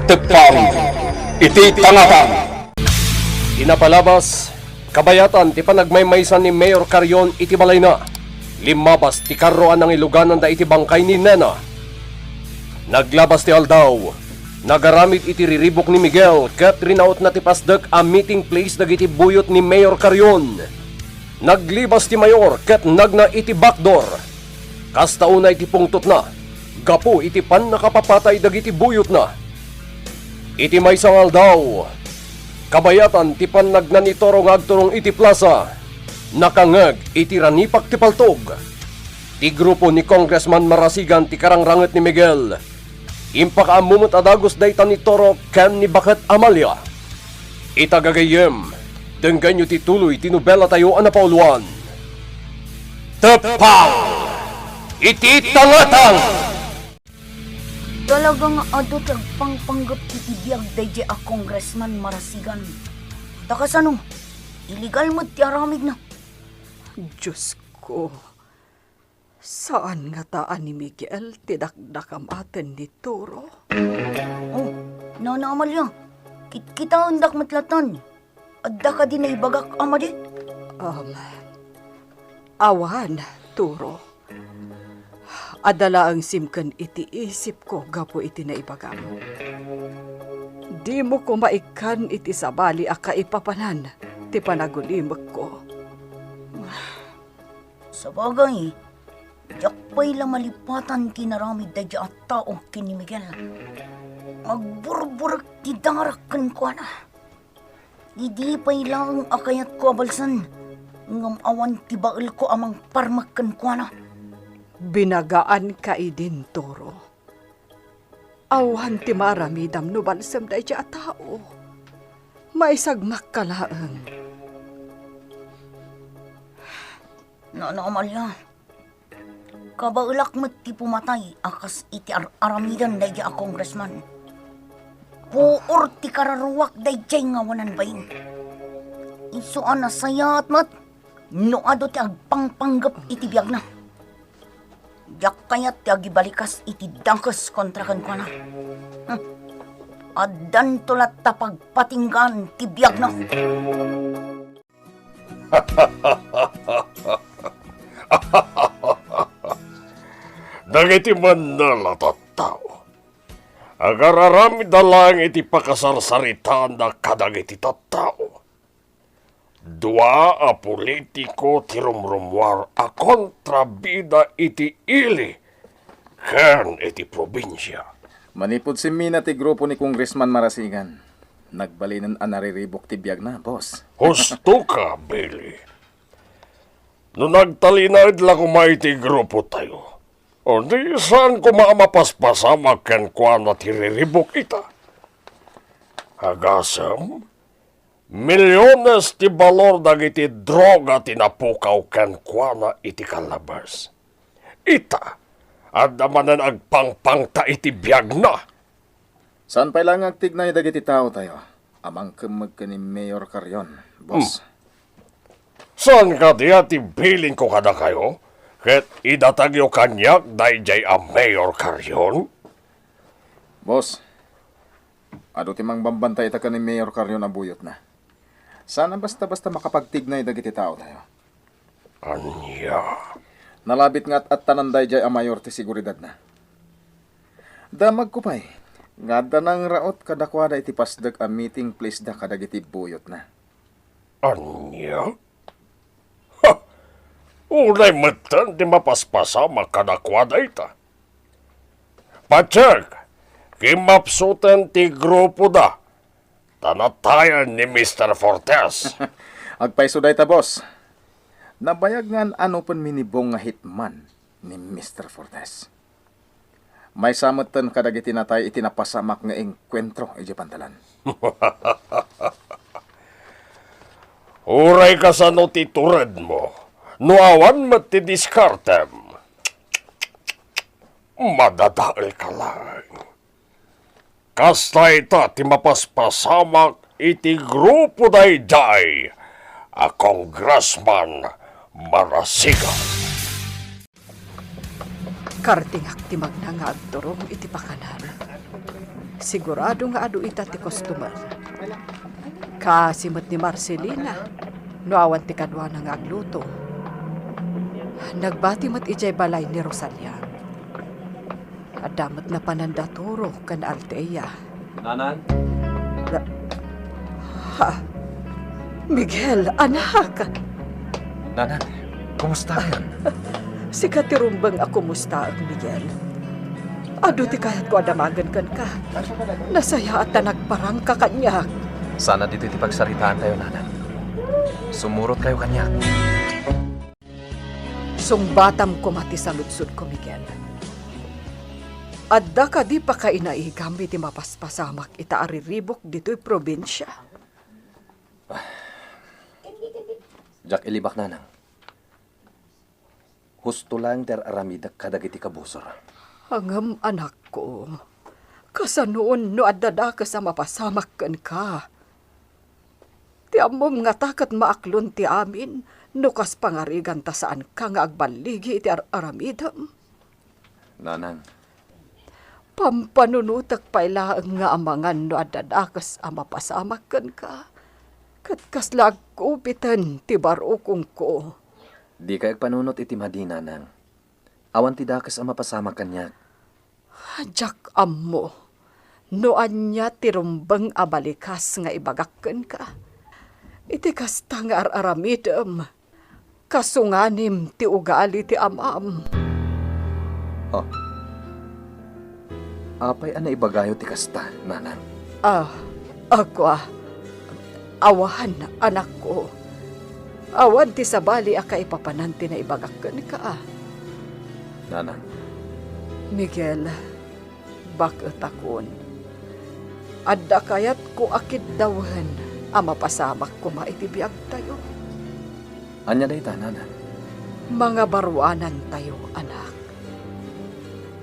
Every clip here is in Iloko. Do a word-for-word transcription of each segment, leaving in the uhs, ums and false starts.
Teppang iti tangatang. Inapalabas, kabayatan ti panagmaymaysa ni Mayor Carion iti balayna. Limmabas ti karro a nangilugananda iti bangkay ni Nena. Naglabas ti aldaw, nagaramid iti riribuk ni Miguel ket rinautna ti pasdek a meeting place dagiti buyot ni Mayor Carion. Naglibas ti mayor ket nagna iti backdoor. Kasta unay ti pungtotna, gapu iti pannakapapatay dagiti buyotna. Iti maysa nga aldaw, kabayatan ti pannagna ni Toro nga agturong iti plasa, nakangeg iti ranipak ti paltog. Ti grupo ni Congressman Marasigan ti karangranget ni Miguel. Impakaammo met a dagus dayta ni Toro ken ni Baket Amalia. Ita gagayyem, denggayyo ti tuloy ti nobelatayo a napauluan. Teppang iti tangatang! Talaga nga adu ti agpangpanggep iti biag daydiay a Congressman Marasigan. Ta kasano, illegal met ti aramidna. Diosko, saan ngata a ni Miguel ti dakdakamaten ni Toro? Oh, Nana Amalia, kitkitaendak met latan. Adda kadi naibagak a madi? Um, awan, Toro. Adda laeng simken iti isipko gapu iti naibagam. Dimo koma ikkan iti sabali a kaipapanan ti panagulimekko. Sabagay, diak pay la malipatan ti inaramid daydiay a tao ken ni Miguel. Agburburek ti darak kenkuana. Idi pay laeng a kayatko a balsen, ngem awan ti baelko a mangparmek kenkuana. Binagaanka idin, Toro. Awan ti maaramidam no balsem daydiay a tao. Maisagmakka laeng. Nana Amalia, kabaelak met ti pumatay a kas iti ar-aramiden daydiay a congressman. Puor ti kararuak daydiay nga awanan bain. Isu a nasayaat met no adu ti agpangpanggep iti biagna. Diak kayat ti agibalikas iti dakes kontra kenkuana. Hmm. Addanto latta pagpatinggaan ti biagna. Dagiti mannel a tattao, agararamidda laeng iti pakasarsaritaanda kadagiti tattao. Dua a politiko ti rumrumuar a kontrabida iti ili ken iti probinsia. Manipud simmina ti grupo ni Congressman Marasigan, nagbalinen a nariribuk ti biagna, boss. Husto ka, Billy. No nagtalinaed la koma iti grupotayo, o di saan koma a mapaspasamak kenkuana ti riribuk ita. Agasem, milyones ti balor dagiti droga ti napukaw kenkuana iti Calabarzon. Ita, adda manen agpangpangta iti biagna. Saan pay la nga agtignay dagiti taotayo a mangkemmeg ken ni Mayor Carion, boss. Hmm. Saan kadi a ti bilinko kadakayo ket idatagyo kaniak daydiay a Mayor Carion? Boss, adu ti mangbambantay ita ken ni Mayor Carion a buyotna. Saan a basta-basta makapagtignay dagiti taotayo. Ania? Nalabit nga at-attanan daydiay a mayor ti seguridadna. Damagko pay nga adda nangraot kadakuada iti pasdek a meeting place da kadagiti buyotna. Ania? Ha! Unay metten ti mapaspasamak kadakuada ita. Patsek, kimmapsuten ti grupoda. Ta natayen ni Mister Fortes. Agpayso dayta, boss. Nabayag nga an-anopenmi ni Bong nga hitman ni Mister Fortes. Maysa metten kadagiti natay iti napasamak nga engkuentro idiay pantalan. Uray kasano ti turedmo, no awan met ti diskartem. Madadaelka laeng. Kasta ita ti mapaspasamak iti grupo daydiay a Congressman Marasigan. Kartingak ti magna nga agturong iti pakanan. Sigurado nga adu ita ti customer. Kaasi met ni Marcelina, no awan ti kaduana nga agluto. Nagbati met idiay balay ni Rosalia. Adda met napananda Turo ken Althea. Nanang? Na-, ha? Miguel, anak! Nanang, kumustakan? Sika ti rumbeng a kumustaek, Miguel. Adu ti kayatko a damagen kenka. Nasayaat ta nagparangka kaniak. Sana ditoy ti pagsaritaantayo, Nanang. Sumurotkayo kaniak. Sungbatam koma ti saludsodko, Miguel. Adda kadi pakainaigam iti mapaspasamak ita a riribuk ditoy probinsia? Diak ilibak, Nanang. Husto laeng ti ar-aramidek kadagiti kabusor. Ngem, anakko, kasanoon no adda dakes a mapasamak kenka? Ti ammom ngata ket maaklon ti amin no kas pangarigan ta saanka nga agballigi iti ar-aramidem. Nanang. Pampanunotek pay laeng nga amangan no adda dakes a mapasamak kenka. Ket kasla agkupiten ti barukongko. Dika agpanunot iti madi, Nanang. Awan ti dakes a mapasamak kaniak. Diak ammo no ania ti rumbeng a balikas nga ibagak kenka. Iti kasta nga ar-aramidem, kasunganim ti ugali ti amam. Oh. Apay a naibagayo ti kasta, Nanang? Ah, agwa. Awan, anakko. Awan ti sabali a kaipapanan ti naibagak kenka. Nanang. Miguel, bak-etakon. Adda kayatko a kiddawen a mapasamak koma iti biagtayo. Ania dayta, Nanang? Mangabaruanantayo, anak.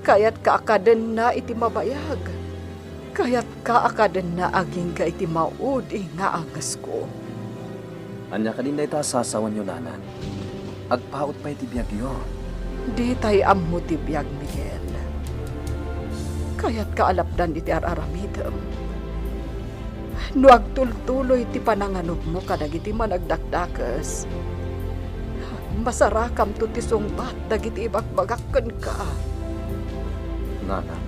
Kayatka a kadenna iti mabayag. Kayatka a kadenna agingga iti maudi nga angesko. Ania kadin dayta a sasawenyo, Nanang? Agpaut pay ti biagyo. Ditay ammo ti biag, Miguel. Kayatka a lapdan iti ar-aramidem. No agtultuloy ti pananganubmo kadagiti managdakdakes, masarakamto ti sungbat dagiti ibagbagak kenka. Nanang.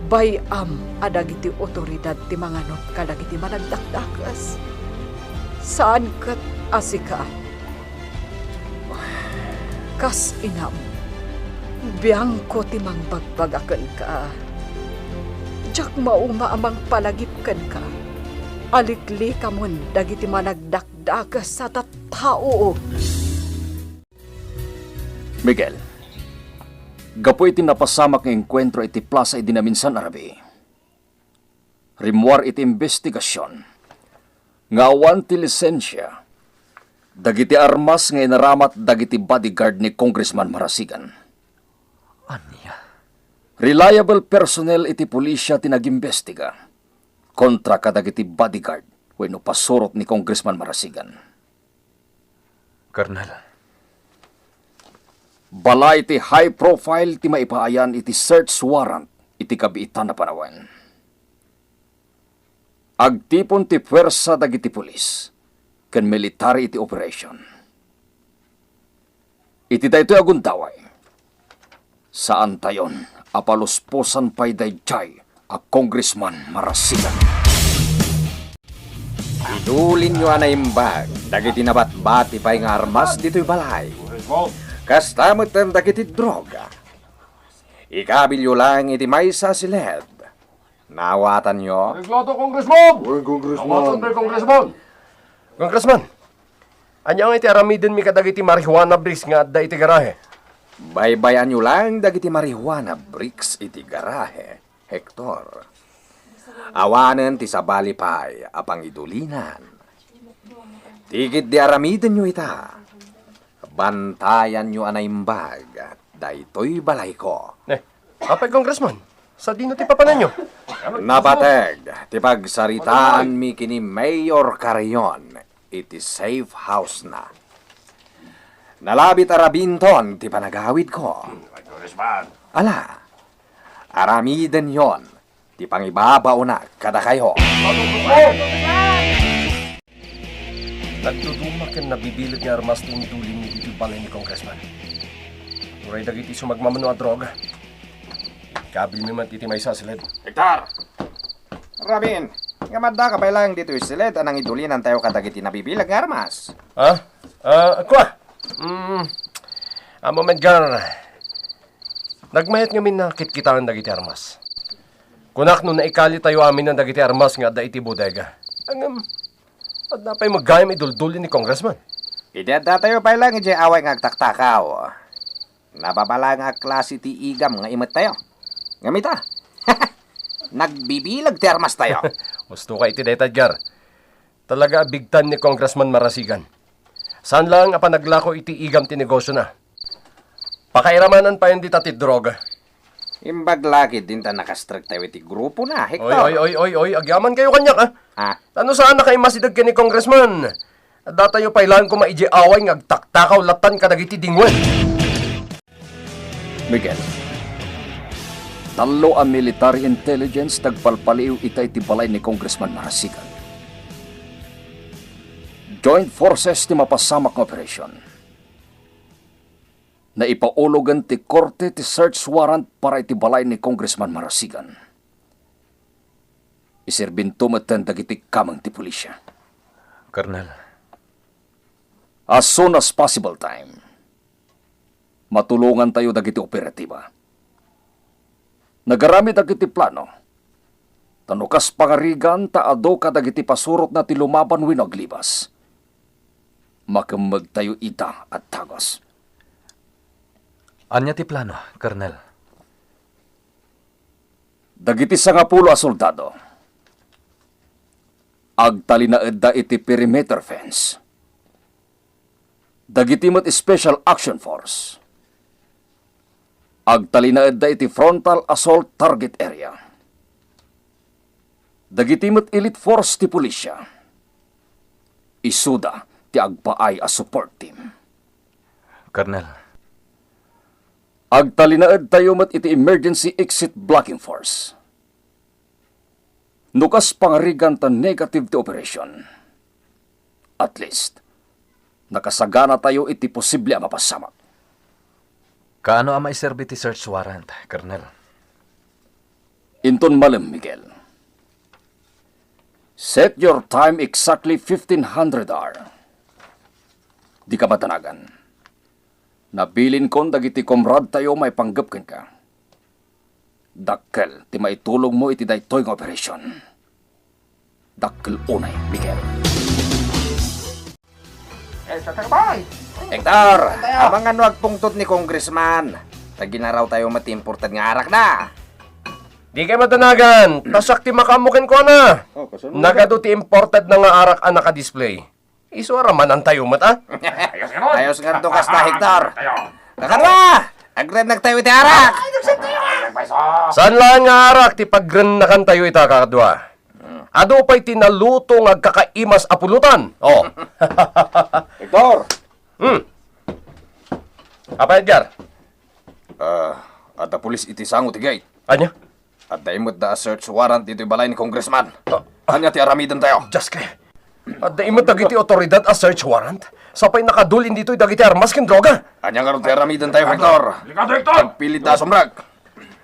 Bay-am a dagiti otoridad ti manganub kadagiti managdakdakes. Saan ket a sika. Kas inam, biangko ti mangbagbaga kenka. Diak mauma a mangpalagip kenka. Aliklikamon dagiti managdakdakes a tattao. Miguel, gapu iti napasamak nga engkuentro iti plasa idi naminsan a rabii, rimmuar iti imbestigasion nga awan ti lisensia dagiti armas nga inaramat dagiti bodyguard ni Congressman Marasigan. Ania? Reliable personnel iti pulisya ti nagimbestiga kontra kadagiti bodyguard wenno pasurot ni Congressman Marasigan. Colonel. Balay ti high profile ti maipaayan iti search warrant iti kabiitan a panawen. Agtipon ti puwersa dagiti pulis ken military iti operation. Iti daytoy a gundaway, saantayon a palusposan pay daydiay a Congressman Marasigan. Idulinyo a naimbag dagiti nabatbati pay nga armas ditoy balay. Kasta metten dagiti droga. Ikabilyo laeng iti maysa a siled. Naawatanyo? Reklato, Congressman! Uy, Congressman! Awatanyo, Congressman! Congressman, ania nga iti aramidenmi kadagiti marijuana bricks nga adda iti garahe? Baybay-anyo laeng dagiti marijuana bricks iti garahe, Hector. Awanen ti sabali pay a pangidulinan. Ti ketdi aramidenyo ita, bantayanyo a naimbag daytoy balayko. Eh, apay, Congressman, sadino ti papananyo? Napateg ti pagsaritaanmi ken ni Mayor Carrion iti safe house-na. Nalabit a rabiinton ti panagawidko. Ala, aramidenyon ti pangibabaona kadakayo. Nagduduma ken nabibileg nga armas ti indulin ditoy balay ni Congressman. Uray dagiti sumagmamano a droga. Ikabilmi met iti maysa a siled. Hector! Rabin, ngem addaka pay laeng ditoy siled a nangidulinantayo kadagiti nabibileg nga armas. Ha? Ah, kua? Mm, Ammo, Edgar, nagmayat ngamin a kitkitaen dagiti armas. Kunak no naikalitayo amin dagiti armas nga adda iti bodega. Ngem, adda pay met gayam idulduli ni Congressman. Idi addatayo pay laeng idiay away nga agtaktakaw, nababalaeng a klase ti igam nga imettayo. Ngem ita, nagbibileg ti armastayo. Husto ka iti dayta, Edgar. Talaga a bigtan ni Congressman Marasigan. Saan laeng a panaglako iti igam ti negosiona. Pakairamanan payen dita ti droga. Imbag la ketdin ta nakastrektayo iti grupona, Hector. Oy, oy, oy, oy, oy, agyamankayo kaniak, a. Ah. Tano saan a kaimasideg ken ni Congressman? Addatayo pay laeng koma idiay away nga agtaktakaw lattan kadagiti dingwen. Miguel, tallo a military intelligence ti agpalpaliiw ita iti balay ni Congressman Marasigan. Joint forces ti mapasamak nga operation. Naipaulogen ti korte ti search warrant para iti balay ni Congressman Marasigan. Iserbinto metten dagiti kameng ti pulisya. Colonel. As soon as possible time, matulongantayo dagiti operatiba. Nagaramid dagiti plano. Ta no kas pangarigan ta adu kadagiti pasurotna ti lumaban wenno aglibas, makemmegtayo ida a dagus. Ania ti plano, Colonel? Dagiti sangapulo a soldado, agtalinaedda iti perimeter fence. Dagiti met Special Action Force, agtalinaedda iti frontal assault target area. Dagiti met elite force ti pulisya, isuda ti agpaay a support team. Colonel. Agtalinaedtayo met iti emergency exit blocking force. No kas pangarigan ta negative ti operation, at least, nakasaganatayo iti posible a mapasamak. Kaano a maiserbi ti search warrant, Colonel? Inton malem, Miguel. Set your time exactly fifteen hundred hour. Dika madanagan. Nabilinkon dagiti komradtayo maipanggep kenka. Dakkel ti maitulongmo iti daytoy nga operation. Dakkel unay, Miguel. Eh, Tatang Bay! Hector, Tayo. Amangan no agpungtot ni Congressman. Ta ginarawtayo met ti imported nga arak na. Dikay madanagan, ta siak ti makaammo kenkuana. Oh, kasunod. Nagadu ti imported na nga arak a nakadisplay. Isu a ramanantayo met, a? Ayos ngarud. Ayos ngarud no kasta, Hector. Tayo. Kakadua, agrennaktayo iti arak. Ay, nagsantayo, a! Saan laeng nga arak ti pagrennakantayo ita, kakadua? Hmm. Adu pay ti naluto nga agkakaimas a pulutan. Oh. Hector! Hmm. Apay, Edgar? Ah, adda pulis iti sango ti gate. Ania? Adda imetda a search warrant ditoy balay ni Congressman. Ah. Ania ti aramidentayo? Dios kay. Adda imet dagiti otoridad a search warrant? Sapay nakadul-in ditoy dagiti armas ken droga. Ania ngarud ti aramidentayo, Hector? Delikado, Hector! Agpilitda a sumrek.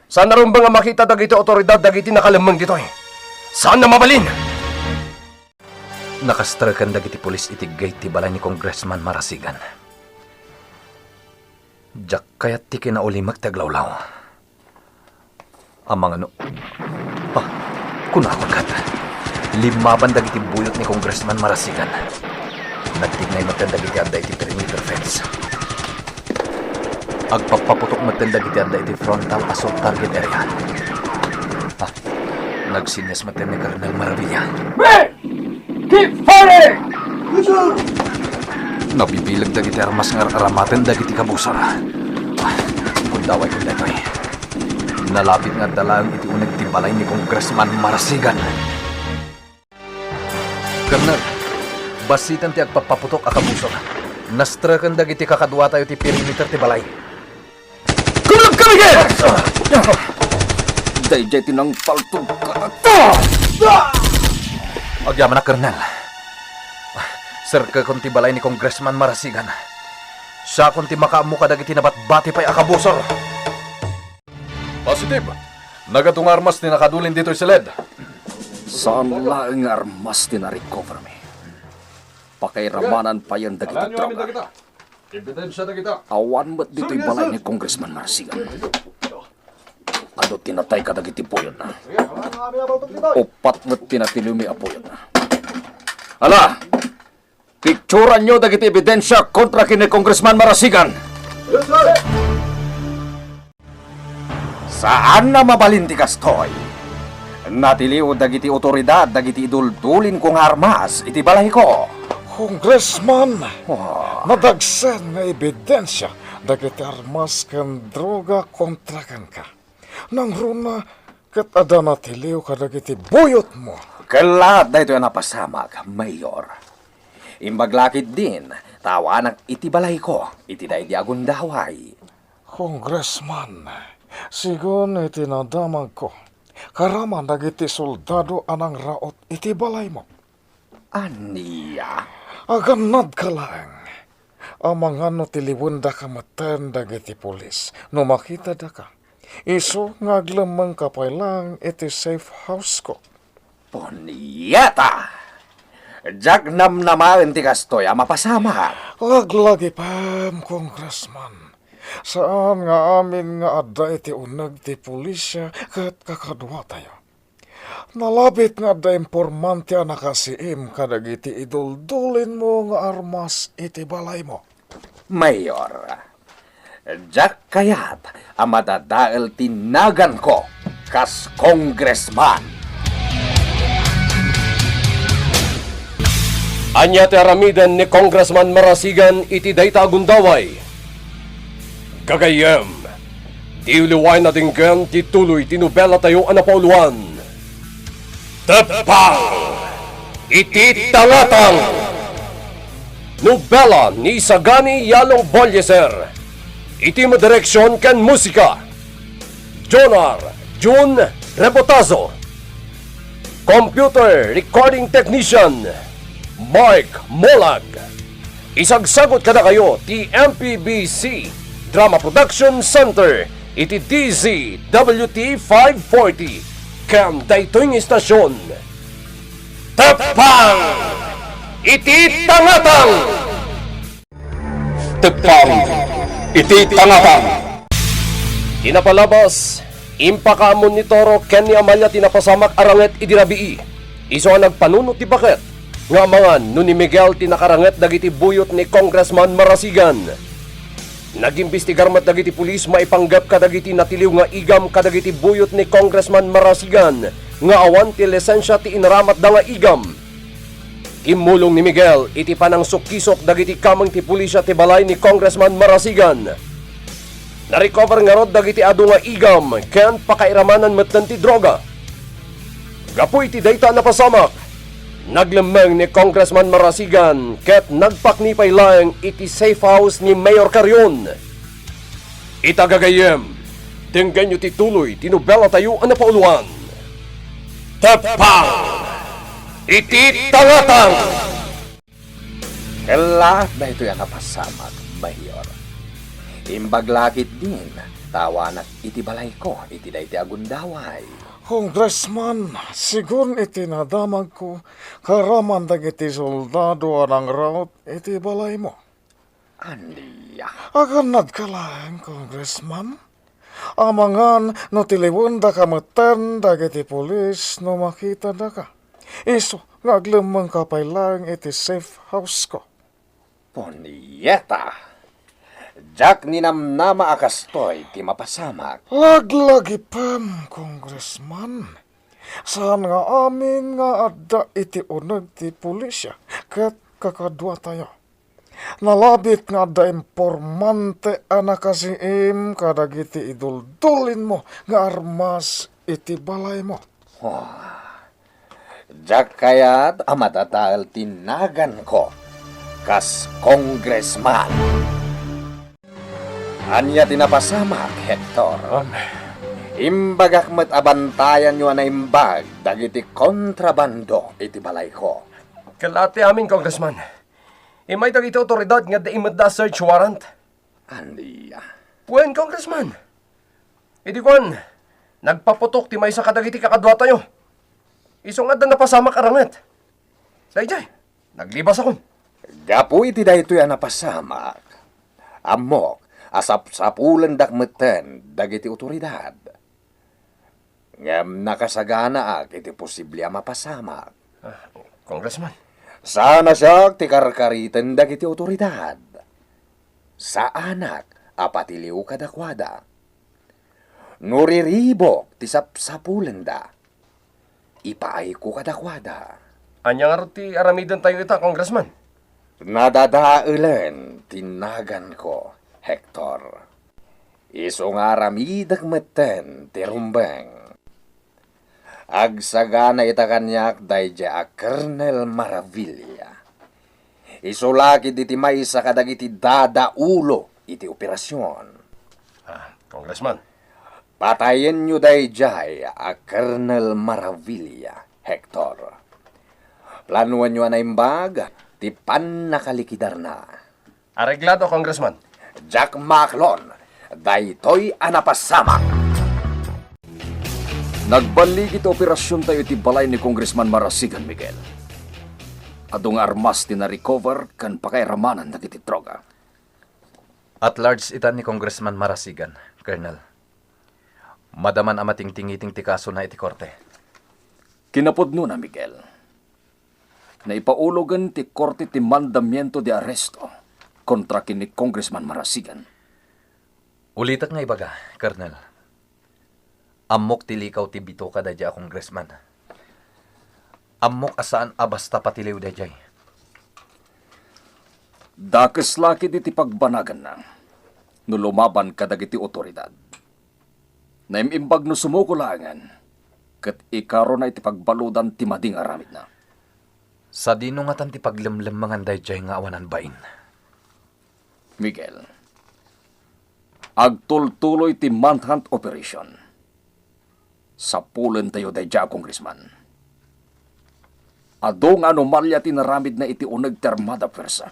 Saan a rumbeng a makita dagiti otoridad dagiti nakalemmeng ditoy? Saan a mabalin? Nakastreken dagiti pulis iti gate ti balay ni Congressman Marasigan. Diak kayat ti kinaulimek ti aglawlaw. Amangan no, ah, kunakon ket. Limmaban dagiti buyot ni Congressman Marasigan. Nagtignay metten dagiti adda iti perimeter fence. Agpappaputok metten dagiti adda iti frontal assault target area. Ah, nagsenyas metten ni Colonel Maravilla. Keep firing! Nabibileg dagiti armas nga ar-aramaten dagiti kabusor. Kundaway kun daytoy. Nalapit nga adda laeng iti uneg ti balay ni Congressman Marasigan. Colonel, bassit ti agpappaputok a kabusor. Nastreken dagiti kakaduatayo ti perimeter ti balay. Kumleb ka, Miguel! Daydiay ti nangtaltog kadata! Agyamanak, Kernel. Serkekon ti balay ni Congressman Marasigan. Siakon ti makaammo kadagiti nabatbati pay a kabusor. Positive. Nagadu nga armas ti nakadulin ditoy siled. Saan laeng nga armas ti na-recover mi. Pakairamanan payen dagiti droga. Ebidensya dagita. Awan met ditoy balay ni Congressman Marasigan. Adu ti natay kadagiti buyotna. Uppat met ti natiliwmi a buyotna. Ala! Picturanyo dagiti ebidensya kontra ken ni Congressman Marasigan. Yes, sir! Saan a mabalin ti kastoy. Natiliw dagiti otoridad dagiti iduldulinko nga armas iti balayko. Congressman, Oh. nadagsen nga ebidensya dagiti armas ken droga kontra kenka. Nangruna ket adda natiliw kadagiti buyotmo. Kellaat daytoy a napasamak, Mayor. Imbag la ketdin, ta awanak iti balayko, iti daydi a gundaway. Congressman, sigun iti nadamagko, karaman dagiti soldado a nangraot iti balaymo. Ania? Agannadka laeng. Amangan no tiliwendaka metten dagiti pulis no makitadaka. Isu nga aglemmengka pay laeng iti safe house-ko. Punyeta! Diak namnamaen ti kastoy a mapasamak. Laglagipem, Congressman. Saan nga amin nga adda iti uneg ti pulisya ket kakaduatayo. Nalabit nga adda impormante a nakasiim kadagiti iduldulinmo nga armas iti balaymo. Mayor, diak kayat a madadael ti naganko kas congressman. Ania ti aramiden ni Congressman Marasigan iti dayta a gundaway? Gagayyem, diyo liwaen a denggen ti tuloy ti nobelatayo a napauluan, Teppang iti Tangatang. Nobela ni Sagani Yalong Bolleser. Iti madireksion ken musika, Jonar Jun Rebotazo. Computer Recording Technician, Mark Molag. Isagsagut kadakayo ti M P B C Drama Production Center iti D Z W T five forty. Ken daytoy nga istasyon, Teppang iti Tangatang! Teppang iti Tangatang! Ti napalabas, impakaammon ni Toro ken ni Amalia ti napasamak a ranget idi rabii. Isu a nagpanunot ti baket nga amangan no ni Miguel ti nakaranget dagiti buyot ni Congressman Marasigan. Nagimbestigar met dagiti pulis maipanggep kadagiti natiliw nga igam kadagiti buyot ni Congressman Marasigan nga awan ti lisensia ti inaramatda nga igam. Kimmulong ni Miguel iti panangsukkisok dagiti kameng ti pulisya ti balay ni Congressman Marasigan. Narecover ngarud dagiti adu nga igam ken pakairamanan metten ti droga. Gapu iti dayta a napasamak, naglemmeng ni Congressman Marasigan ket nagpakni pay laeng iti safe house ni Mayor Carrion. Ita gagayyem, denggenyo ti tuloy ti nobelatayo a napauluan, Teppang iti Tangatang! Kellaat daytoy a napasamak, Mayor. Imbag la ketdin, ta awanak iti balayko iti daytoy a gundaway. Congressman, sigun iti nadamagko, karaman dagiti soldado a nangraot iti balaymo. Ania? Agannadka laeng, Congressman. Amangan no tiliwendaka metten dagiti pulis no makitadaka. Isu nga aglemmengka pay laeng iti safe house-ko. Punyeta! Diak ninamnama a kastoy ti mapasamak. Laglagipem, Congressman. Saan nga amin nga adda iti uneg ti pulisya ket kakaduatayo. Nalabit nga adda impormante a nakasiim kadagiti iduldulinmo nga armas iti balaymo. Oh, diak kayat a madadael ti naganko kas congressman. Ania ti napasamak, Hector? Um, Imbagak met a bantayanyo a naimbag dagiti kontrabando iti balayko. Ket la ti amin, Congressman. Immay dagiti awtoridad nga adda immedda a search warrant. Ania? Wen, Congressman. Idi kuan, nagpaputok ti maysa kadagiti kakaduatayo. Isu nga adda napasamak a ranget. Daydiay, naglibasakon. Gapu iti daytoy a napasamak, ammok a sapsapulendak metten dagiti awtoridad. Ngem nakasaganaak iti posible a mapasamak. Ah, Congressman. Saan a siak ti karkariten dagiti awtoridad. Saanak a patiliw kadakuada. No riribok ti sapsapulenda, ipaayko kadakuada. Ania ngarud ti aramidentayo ita, Congressman? Nadadaelen ti naganko, Hector. Isu nga aramidek metten ti rumbeng. Agsagana ita kaniak daydiay a Colonel Maravilla. Isu la ketdi ti maysa kadagiti dadaulo iti operasion. Ah, Congressman. Patayenyo daydiay a Colonel Maravilla, Hector. Planoenyo a naimbag ti pannakalikidarna. Areglado, Congressman. Diak maaklon daytoy a napasamak. Nagballig iti operasiontayo iti balay ni Congressman Marasigan, Miguel. Adu nga armas ti na-recover ken pakairamanan dagiti droga. At large ita ni Congressman Marasigan, Colonel. Madaman a matingtingiting ti kasona iti korte. Kinapudnona, Miguel, naipaulogen ti korte ti mandamiento de arresto kontra ken ni Congressman Marasigan. Ulitek nga ibaga, Colonel. Ammok ti likaw ti bitoka daydiay a congressman. Ammok a saan a basta patiliw daydiay. Dakes la ketdi ti pagbanaganna no lumaban kadagiti otoridad. Naim-imbag no sumuko laengen, ket ikarona iti pagbaludan ti madi nga aramidna. Sadino ngatan ti paglemlemmengan daydiay nga awanan bain? Miguel, agtultuloy ti manhunt operation. Sapulentayo daydiay a congressman. Adu nga anomalia ti naramidna iti uneg ti Armada Puersa.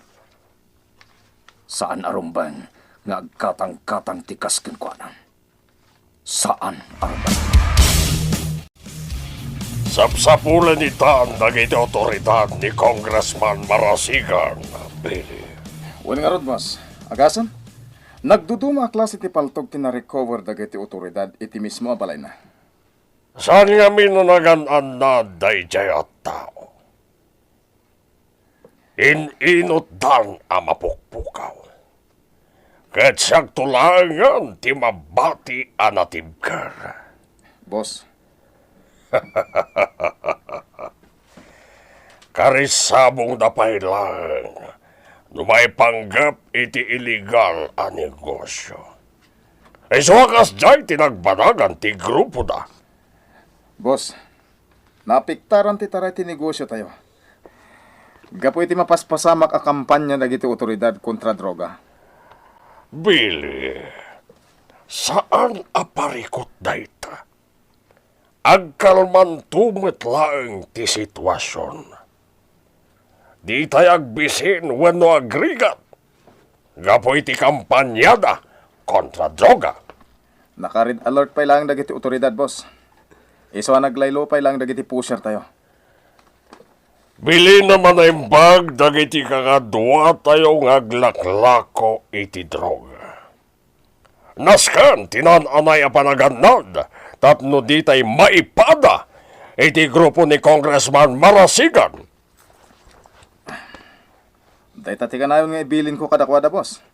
Saan a rumbeng nga agkatangkatang ti kas kenkuana. Saan a rumbeng. Sapsapulen itan dagiti otoridad ni Congressman Marasigan, Billy. Wen ngarud, boss. Agasem, nagduduma a klase ti paltog ti na-recover dagiti otoridad iti mismo a balayna. Saan ngamin a nagan-annad daydiay a tao. In-inutdan a mapukpukaw. Ket siakto laengen ti mabati a natibker. Boss. Karisabongda pay laeng no maipanggep iti illegal a negosio. Isu a kasdiay ti nagbanagan ti grupoda. Boss, naapektaran ti taray ti negosiotayo gapu iti mapaspasamak a kampania dagiti otoridad kontra droga. Billy, saan a parikut dayta. Agkalmanto met laeng ti situasion. Ditay agbisin wenno agrigat gapu iti kampaniada kontra droga. Naka-red alert pay laeng dagiti otoridad, boss. Isu a naglaylo pay laeng dagiti pushertayo. Bilin a manaimbag dagiti kakaduatayo nga aglaklako iti droga. Nasken ti naan-anay a panagannad tapno ditay maipada iti grupo ni Congressman Marasigan. Dayta ti kanayon nga ibilinko kadakuada, boss.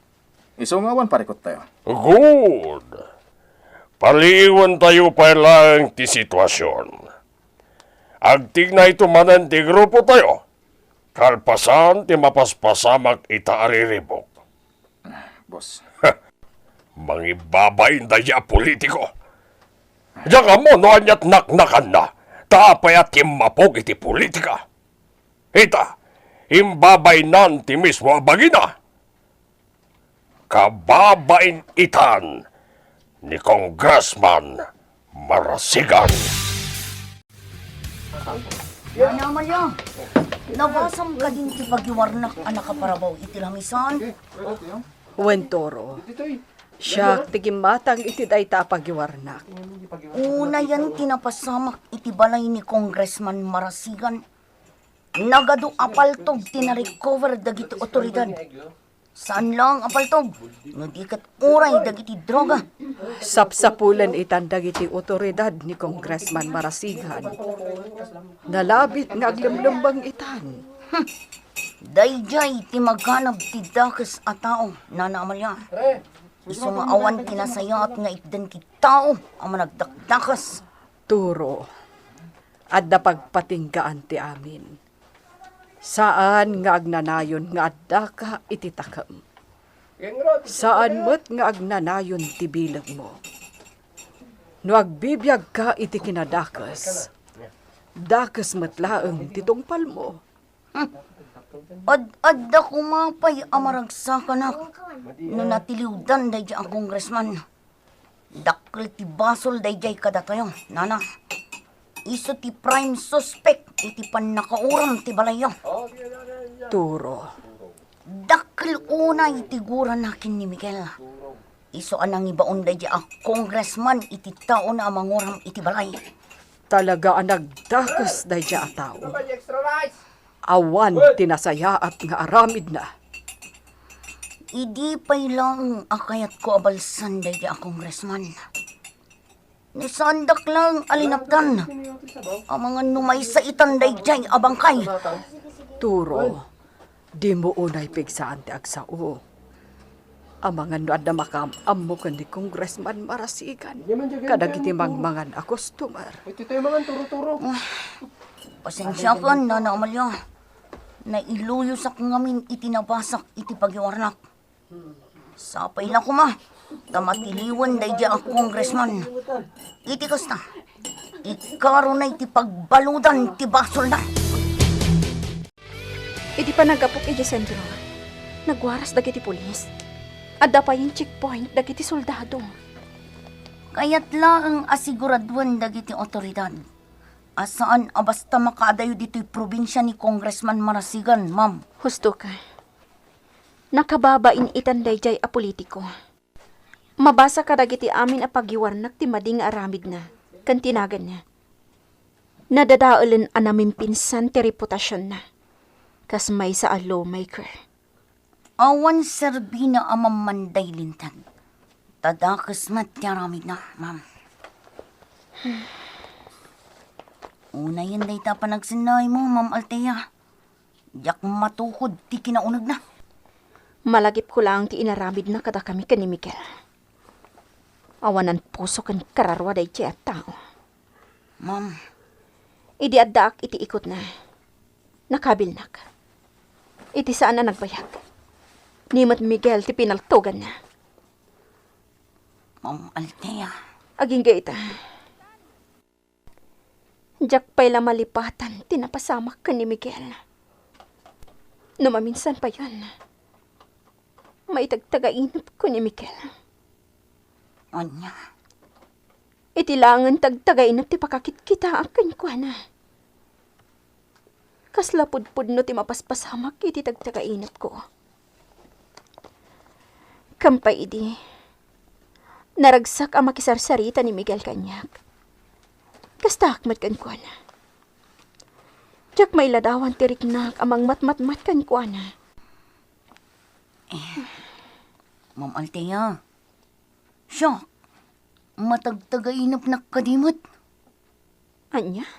Isu nga awan parikuttayo. Good. Paliiwentayo pay laeng ti situasion. Agtignayto manen ti grupotayo, kalpasan ti mapaspasamak ita a riribuk. Boss. Mangibabain daydiay a politiko. Diak ammo no aniat naknakanna, ta apay a timmapog iti politika. Ita, imbabainan ti mismo a bagina. Kababain itan ni Congressman Marasigan. Nana Amalia, nabasam kadin ti pagiwarnak a nakaparabaw iti lamisan? Wen, Toro. Siak ti gimmatang iti dayta a pagiwarnak. Unayen ti napasamak iti balay ni Congressman Marasigan. Nagadu a paltog ti na-recover dagiti otoridad. Saan lang a paltog, no di ket uray dagiti droga. Sapsapulen itan dagiti otoridad ni Congressman Marasigan. Nalabit nga aglemlemmeng itan. Hmm. Daydiay ti maganab ti dakes a tao, Nana Amalia. Isu nga awan ti nasayaat nga itden ti tao a managdakdakas. Turo, adda pagpatinggaan ti amin. Saan nga agnanayon nga addaka iti takem. Saan met nga agnanayon ti bilegmo. No agbibiagka iti kinadakes, dakes met laeng ti tungpalmo. Hmm. Ad-adda koma pay a maragsakanak no natiliwdan daydiay a congressman. Dakkel ti basol daydiay kadatayo, nana. Isu ti prime suspect iti pannakauram ti balayyo. Turo. Dakkel unay ti gurana ken ni Miguel. Isu a nangibaon daydiay a congressman iti taona a manguram iti balay. Talaga a nagdakes daydiay a tao. Awan ti nasayaat nga aramidna. Idi pay laeng a kayatko a balsan daydiay a congressman. No saandak laeng a linapdan, amangan no maysa itan daydiay a bangkay. Turo, dimo unay pigsaan ti agsao. Amangan no adda makaam-ammo ken ni Congressman Marasigan kadagiti mangmangan a customer. Iti tayo mangan turo-turo. Ah, pasensiakan, Nana Amalia. Nailuyosak ngamin iti nabasak iti pagiwarnak. Sapay la koma ta matiliwen daydiay a congressman. Iti kasta, ikaruna iti pagbaludan ti basolna. Iti panagapok idiay sentro, nagwaras dagiti pulis. Adda pay checkpoint dagiti soldado. Kayat laeng a siguraduen dagiti otoridad a saan a basta makaadayo ditoy probinsia ni Congressman Marasigan, ma'am. Husto ka. Nakababain itan daydiay a politiko. Mabasa kadagiti amin a pagiwarnak ti madi nga aramidna ken ti naganna. Nadadaelen a namimpinsan ti reputasionna kas maysa a lawmaker. Awan serbina a mammanday linteg. Ta dakes met ti aramidna, ma'am. Unayen dayta a panagsennaymo, Ma'am Althea. Diak matukod ti kinaunegna. Malagipko laeng ti inaramidna kadakami ken ni Miguel. Awanan puso ken kararua daydiay a tao. Ma'am. Idi addaak iti ikotna, nakabilnak. Iti saan a nagbayag, ni met Miguel ti pinaltoganna. Ma'am Althea. Agingga ita. Diak pay la malipatan ti napasamak ken ni Miguel. No maminsan payen, maitagtagainepko ni Miguel. Ania? Iti laengen ti agtagainep ti pakakitkitaak kenkuana. Kasla pudpudno ti mapaspasamak iti tagtagainepko. Ken pay idi, naragsak a makisarsarita ni Miguel kaniak. Kastaak met kenkuana. Diak mailadawan ti riknak a mangmatmatmat kenkuana. Eh, Ma'am Althea, siak, matagtagainepnak kadi met. Ania?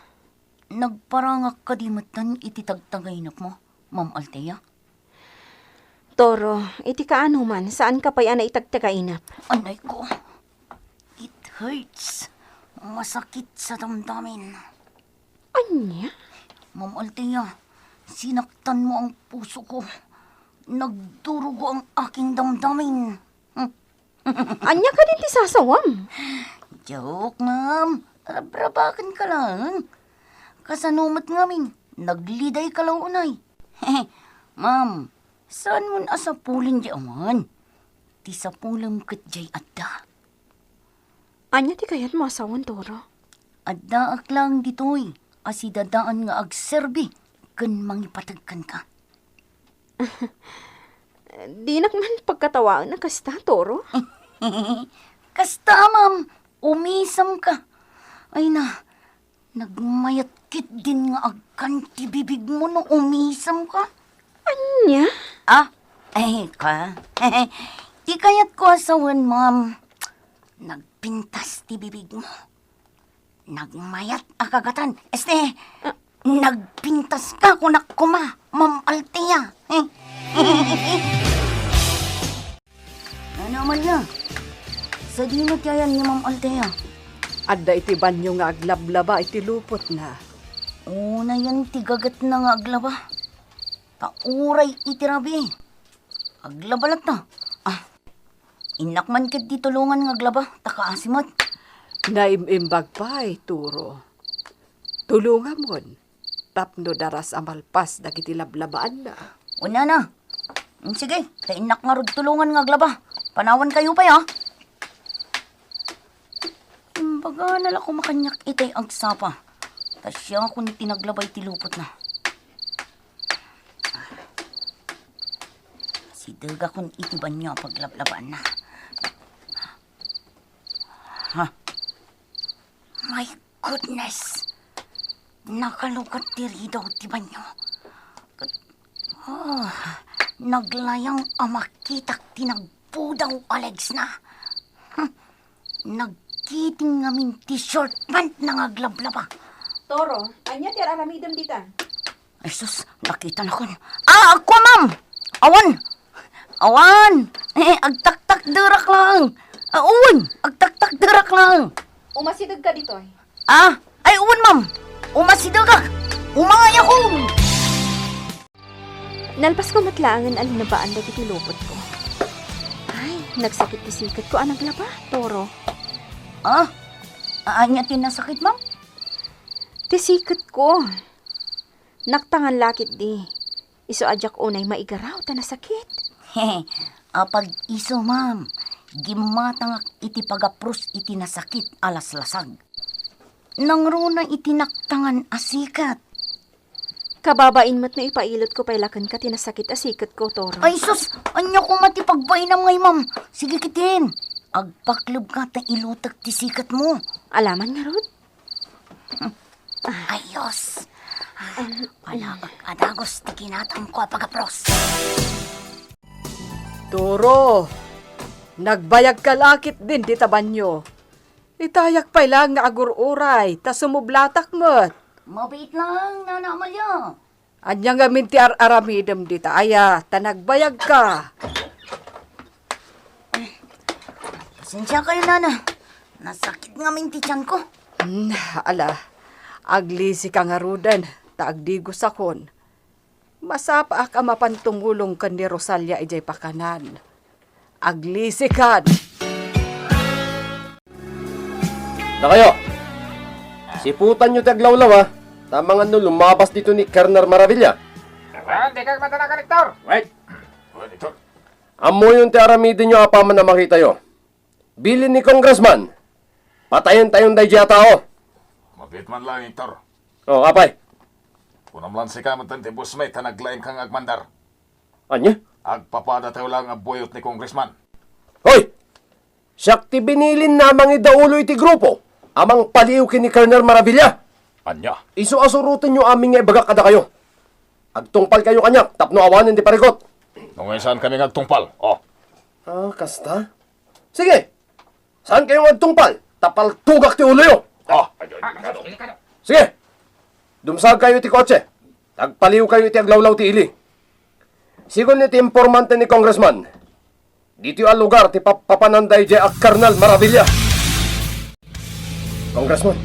Nagparangak kadi metten iti tagtagainepmo, Ma'am Althea? Toro, iti kaanoman, saanka pay a naitagtagainep. Anay ko. It hurts. Masakit sa damdamin. Ania? Ma'am Althea, sinaktanmo ang puso ko. Nagdurugo ang aking damdamin. Ania kadin ti sasawam? Joke, ma'am. Rabrabaken ka lang. Kasano met ngamin, nagliday ka lang unay. Ma'am, saan mon a sapulen di awan? Ti sapulem ket jay adda. Ania ti kayatmo a sawen, Toro? Addaak laeng ditoy a sidadaan nga agserbi ken mangipateg kenka. Dinak man pagkatawaen a kasta, Toro. Kasta, ma'am. Umisemka. Ay na, nagmayat ketdin nga agkan ti bibigmo no umisemka. Ania? Ah, ay ka. Ti kayatko a sawen, ma'am. Nagpintas ti bibigmo. Nagmayat a kagatan. Este, nagpintas ka, kunak koma, Ma'am Althea. Nana Amalia, sadino ti ayan ni Ma'am Althea? Adda iti banio nga aglablaba iti lupotna. Unayen ti gagetna nga aglaba. Ta uray iti rabii, aglaba latta. Ah, innak man ketdi tulongan nga aglaba, ta kaasi met. Naim-imbag pay, Toro. Tulongamon tapno daras a malpas dagiti lablabaanna. Wen, nana. Mm, sige, ta innak ngarud tulongan nga aglaba. Panawankayo pay, ah. Imbagana la koma kaniak itay agsapa. Ta siakon ti naglaba iti lupotna. Sidegakon iti banio a paglablabaanna. Ha? My goodness! Nakalukat ti ridaw ti banio. Ket, oh, naglayang a makitak ti nagpudaw a legsna. Hmm. Nagkiting ngamin ti short pantna nga aglablaba. Toro, ania ti ar-aramidem dita? Ay sus, nakitanakon. Ah, agko, ma'am! Awan! Awan! Eh, agtaktakderak laeng. Ah, wen, agtaktakderak laeng. Umasidegka ditoy. Ah, ay, wen, ma'am. Umasidegak. Umangayakon. Nalpasko met laengen a linabaan dagiti lupotko. Ay, nagsakit ti siketko a naglaba, Toro. Ah, ania ti nasakit, ma'am? Ti siketko. Naktangan la ketdi. Isu a diak unay maigaraw ta nasakit. Apag-isu, ma'am. Gimmatangak iti pagapros iti nasakit a laslasag. Nangruna iti naktangan a siket. Kababain met no ipailotko pay la kenka ti nasakit a siketko, Toro. Ay sus! Ania koma ti pagbainam ngay, ma'am? Sige ketdin. Agpaklebka ta ilutek ti siketmo. Alaman ngarud? Ayos. Palaek a dagus ti kinatangko a pagapros. Toro, nagbayagka la ketdin dita banio. Itayak pay laeng nga agur-uray, ta sumublatak met. Mabiit laeng, Nana Amalia. Ania ngamin ti ar-aramidem dita aya, ta nagbayagka? Pasensiakayo, Nana. Nasakit ngamin ti tianko. Hmm, ala, aglisika ngaruden, ta agdigusakon. Masapaak a mapan tumulong ken ni Rosalia idiay pakanan. Aglisikan! Dakayo, siputanyo ti aglawlaw, a, ta amangan no lumabas ditoy ni Colonel Maravilla. Well, dika agmatanagan, Hector. Wait. Well, Hector. Ammoyon ti aramidenyo apaman a makitayo. Bilin ni Congressman, patayentayon daydiay a tao. Mabiit man laeng, Hector. O, apay? Kunam laeng sika met ti boss met ta naglaingka nga agmandar. Ania? Agpapadatayo laeng a buayot ni Congressman. Hoy! Siak ti binilinna a mangidaulo iti grupo a mangpaliiw ken ni Colonel Maravilla. Ania? Isu a surotenyo amin nga ibaga kadakayo. Agtungpalkayo kaniak tapno awanen ti parikut. No ngay, saankami nga agtungpal. O. Ah, kasta? Sige. Saankayo nga agtungpal, ta paltogak ti uloyo. Ah. Sige. Dumsagkayo iti kotse. Agpaliiwkayo iti aglawlaw ti ili. Sigun iti impormante ni Congressman, ditoy a lugar ti pappapanan daydiay a Colonel Maravilla. Congressman,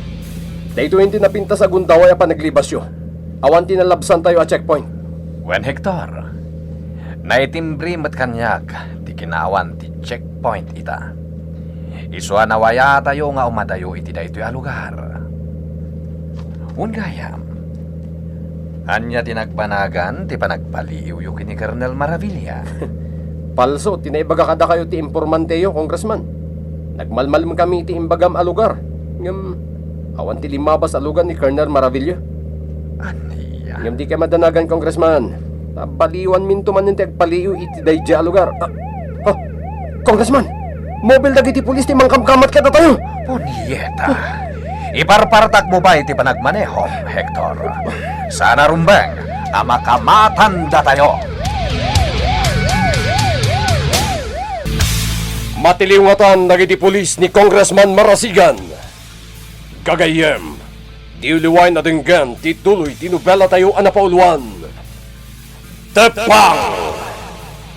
daytoyen ti napintas a gundaway a panaglibasyo. Awan ti nalabsantayo a checkpoint. Wen, Hector, naitimbre met kaniak ti kinaawan ti checkpoint ita. Isu a nawayatayo nga umadayo iti daytoy a lugar. Wen gayam, ania ti nagbanagan ti panagpaliiwyo ken ni Colonel Maravilla? Palso ti naibaga kadakayo ti impormanteyo, Congressman. Nagmalmalem kami iti imbagam a lugar. Ngem, awan ti limmabas a lugar ni Colonel Maravillo. Ania? Ngem dikay madanagan, Congressman. Ta baliwanminto manen ti agpaliiw iti daydiay a lugar. Ah, oh, Congressman, mobil dagiti pulis ti mangkamkamat kadatayo. Punyeta! Iparpartakmo pay ti panagmanehom, Hector. Saan a rumbeng a makamatandatayo. Matiliwngatan dagiti pulis ni Congressman Marasigan. Gagayyem, diyo liwayen a denggen ti tuloy ti nobelatayo a napauluan, Teppang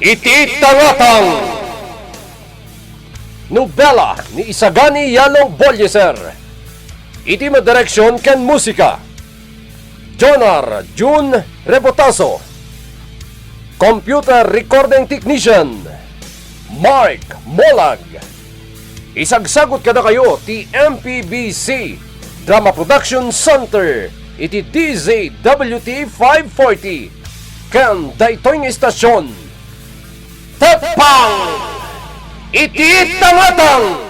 iti Tangatang. Nobela ni Isagani Yalo Bolleser. Iti madireksion ken musika, Jonar Jun Rebotaso. Computer recording technician, Mark Molag. Isagsagut kadakayo ti M P B C Drama Production Center iti D Z W T five forty ken daytoy nga istasyon, Teppang iti Tangatang!